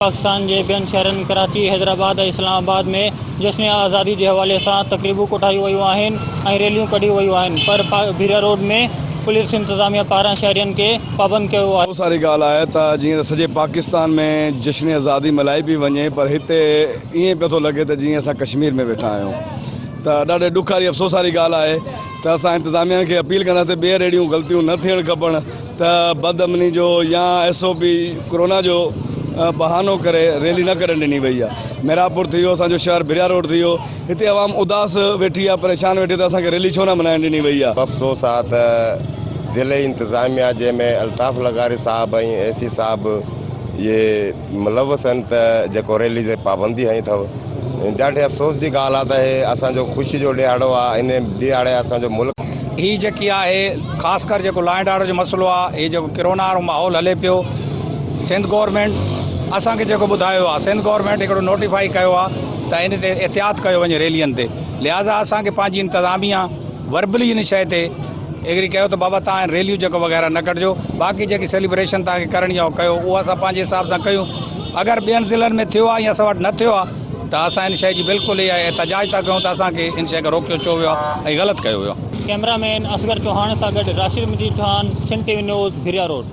پاڪستان جي ٻين شهرن ڪراچي، حيدرآباد ۽ اسلام آباد ۾ جشن آزادي جي حوالي سان تقريبون ڪوٺايون ويون آهن ۽ ريليون ڪڍيون ويون آهن پر ڀيرا روڊ ۾ پوليس انتظاميا پاران شهرين کي پابند ڪيو ويو آهي. افسوس واري ڳالهه آهي ته جيئن ته سڄي پاڪستان ۾ جشن آزادي ملهائي پئي وڃي پر هتي ائين پيو ٿو لڳي ته جيئن اسان ڪشمير ۾ ويٺا آهيون ته ڏاڍي ڏک واري افسوس واري ڳالهه آهي ته اسان انتظاميا کي اپيل ڪنداسين ته ٻيهر اهڙيون غلطيون نه ٿيڻ کپن. ته بدامني جو يا ايس او پي ڪورونا جو بهانو ڪري ريلي نه ڪڍڻ ڏني وئي آهي محرابپور ٿي ويو اسان جو شهر ڀريا روڊ ٿي ويو هتي عوام اداس ويٺي آهي پريشان ويٺي ته اسان کي ريلي ڇو نه ملهائڻ ڏني وئي آهي. افسوس آ ته ضلعي انتظاميا جنهن ۾ الطاف لغاري صاحب ۽ اي سي صاحب اهي ملوث آهن ته جيڪو ريلي تي پابندي هنئي اٿو ڏاڍي افسوس جي ڳالهه آ ته هي اسان جو خوشي جو ڏهاڙو آ ان ڏهاڙي اسان جو ملڪ. هي جيڪي آهي خاص ڪر جيڪو لا اينڊ آرڊر جو مسئلو آ هي جيڪو ڪرونا وارو ماحول هلي پيو سنڌ گورنمينٽ اسان کي جيڪو ٻڌايو آ سنڌ گورنمينٽ هڪڙو نوٽيفائي ڪيو آ ته ان تي احتياط ڪيو وڃي ريلين تي لهٰذا اسان کي پنهنجي انتظاميا وربلي ان شيء تي ايگري ڪيو ته بابا تان ريليون جيڪو وغيره نه ڪڍجو باقي جيڪي سيليبريشن تان کي ڪرڻي آ ڪيو اهو اسان پنهنجي حساب سان ڪيون اگر ٻين ضلعن ۾ ٿيو آ ۽ اسان وٽ نه ٿيو آ ته اسان ان شيء جي بلڪل اها احتجاج ٿا ڪيون ته اسان کي ان شيء کان روڪيو ڇو ويو آ ۽ غلط ڪيو ويو آ. ڪئميرا مين اصغر چوهاڻ سان گڏ Rashid Majeed Chauhan, Sindh T V news, Bhiria road.